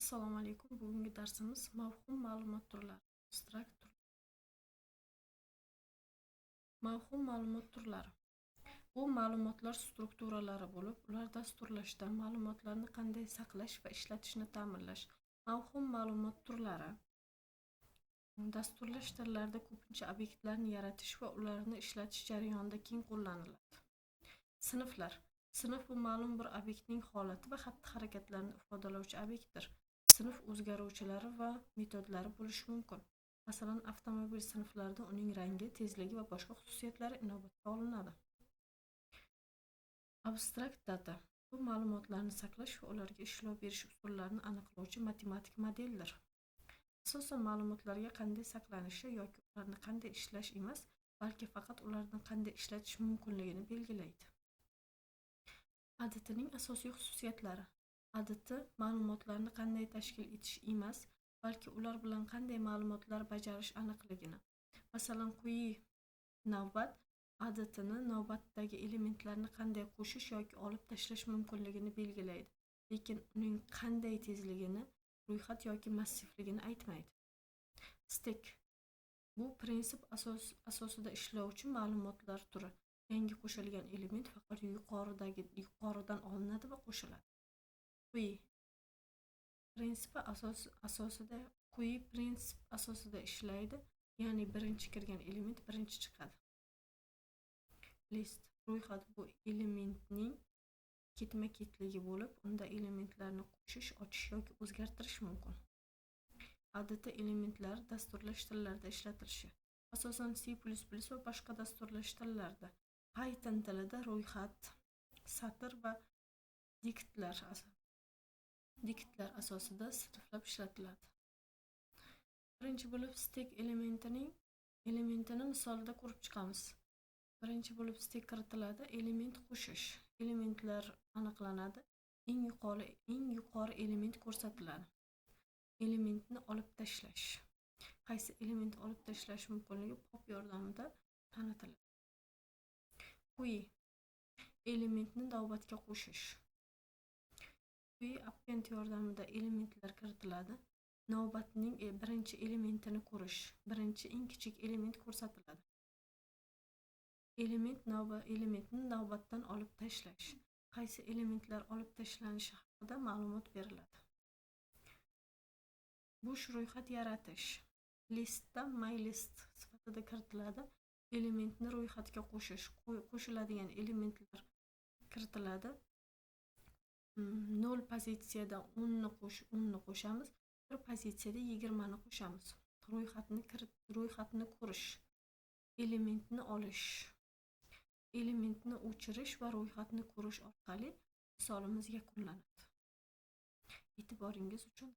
Assalomu alaykum. Bugungi darsimiz mavhum ma'lumot turlari, abstrakt turlar. Mavhum ma'lumot turlari. Bu ma'lumotlar strukturalari bo'lib, ular dasturlashda ma'lumotlarni qanday saqlash va ishlatishni ta'minlash. Mavhum ma'lumot turlari dasturlash tillarida ko'pincha obyektlarni yaratish va ularni ishlatish jarayonida keng qo'llaniladi. Sinflar. Sinf bu ma'lum bir obyektning holati va xatti-harakatlarini ifodalovchi obyektdir. Sinf o'zgaruvchilari va metodlari bo'lishi mumkin. Masalan, avtomobil sinflarida uning rangi, tezligi va boshqa xususiyatlari inobatga olinadi. Abstrakt data bu ma'lumotlarni saqlash va ularga ishlov berish usullarini aniqlovchi matematik modeldir. Asosan ma'lumotlarga qanday saqlanishi yoki ularni qanday ishlash emas, balki faqat ularni qanday ishlatish mumkinligini belgilaydi. ADTning asosiy xususiyatlari. ADT ma'lumotlarni qanday tashkil etish emas, balki ular bilan qanday ma'lumotlar bajarish aniqligini. Masalan, quyi navbat ADTni navbatdagi elementlarni qanday qo'shish yoki olib tashlash mumkinligini belgilaydi, lekin uning qanday tezligini, ro'yxat yoki massivligini aytmaydi. Stack bu prinsip asosida ishlovchi ma'lumotlar turi. Yangi qo'shilgan element faqat yuqoridan olinadi va qo'shiladi. Quyi prinsip asosida ishlaydi, ya'ni birinchi kirgan element birinchi chiqadi. List ro'yxat bu elementning ketma-ketligi bo'lib, unda elementlarni qo'shish, ochish yoki o'zgartirish mumkin. ADT elementlari dasturlash tillarida ishlatilishi. Asosan C++ va boshqa dasturlash tillarida. Python tilida ro'yxat, satr va diktlar asosida sinflab ishlatiladi. Birinchi bo'lib stack elementini misolida ko'rib chiqamiz. Birinchi bo'lib stack kiritiladi, element qo'shish. Elementlar aniqlanadi. Eng yuqori element ko'rsatiladi. Elementni olib tashlash. Qaysi element olib tashlash mumkinligi pop yordamida tanitiladi. Quyi elementni navbatga qo'shish. Quyi append yordamida elementlar kiritiladi. Navbatning birinchi elementini ko'rish. Birinchi eng kichik element ko'rsatiladi. Elementni navbatdan olib tashlash. Qaysi elementlar olib tashlanishi haqida ma'lumot beriladi. Bo'sh ro'yxat yaratish. Listda mylist sifatida kiritiladi. Elementni ro'yxatga qo'shish. Qo'shiladigan elementlar kiritiladi. 0 pozitsiyada 10 ni qo'shamiz. Bir pozitsiyada 20 ni qo'shamiz. Ro'yxatni ko'rish. Elementni olish. Elementni o'chirish va ro'yxatni ko'rish orqali misolimiz yakunlanadi. E'tiboringiz uchun